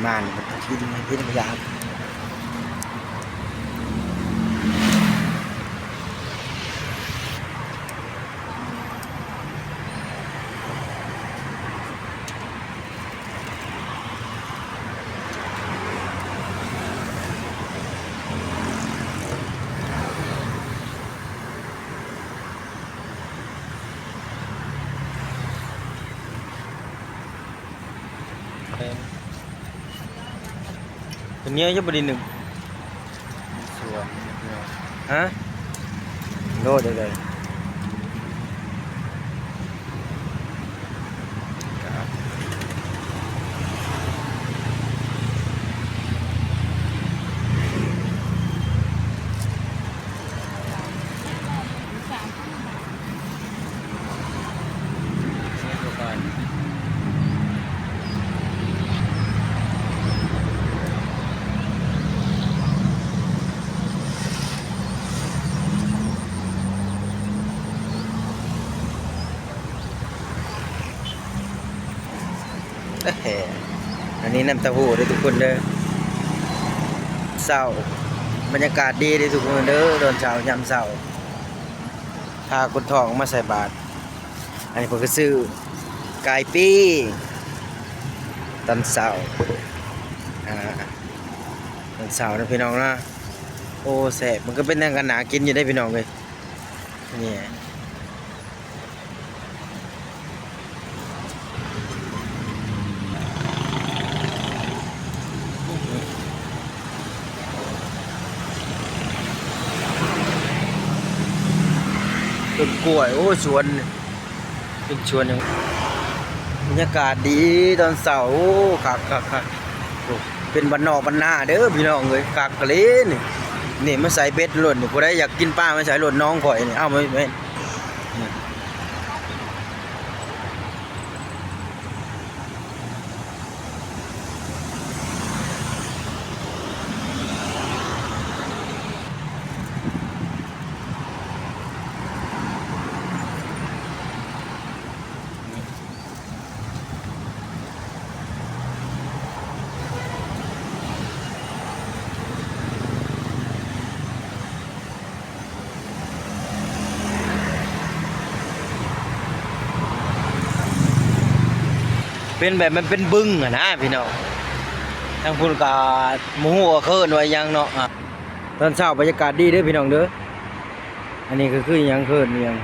ມານ ກິນ ກິນ ຢາກ. ເປັນເມຍຢູ່ບໍ່ໄດ້ໜຶ່ງ ສວນ ຮະ ໂລດເລີຍ. ອັນນີ້ນ້ຳເຕົ້າຫູ້ເດີທຸກຄົນເດີ ເຊົ້າ ບັນຍາກາດດີເດີທຸກຄົນເດີ ຕອນເຊົ້າ ຍາມເຊົ້າ ພາຄົນທ້ອງມາໃສ່ບາດ. ອັນນີ້ເພິ່ນກໍຊື້ໄກ່ປີ້ງຕອນເຊົ້າ ອ່າ ຕອນເຊົ້ານະພີ່ນ້ອງນະ. ໂອ້ ແຊບ ມັນກໍເປັນຫຍັງກັນໜ້າກິນຢູ່ເດ້ພີ່ນ້ອງເອີຍ ນີ້. ຕົ້ນກ້ວຍ ໂອ້ ສວນ ເປັນສວນຫຍັງ ບັນຍາກາດດີຕອນເຊົ້າ ໂອ້ ຄັກໆໆ. ໂອ້ ເປັນບ້ານນອກບ້ານນາເດີພີ່ນ້ອງເອີຍ ຄັກກະລີນີ້. ນີ້ມາໃສ່ເບັດໂລດນີ້ ຜູ້ໃດຢາກກິນປາມາໃສ່ໂລດ ໜອງຂ້ອຍນີ້ ເອົາ ແມ່ນ ແມ່ນ. ເປັນແບບມັນເປັນບຶງຫັ້ນນະພີ່ນ້ອງ ທາງພຸ້ນກະບໍ່ຮູ້ວ່າເຂົາເອີ້ນວ່າຫຍັງເນາະ. ອາ ຕອນເຊົ້າບັນຍາກາດດີເດີພີ່ນ້ອງເດີ ອັນນີ້ກໍຄືຫຍັງ ເຂົາເອີ້ນຫຍັງ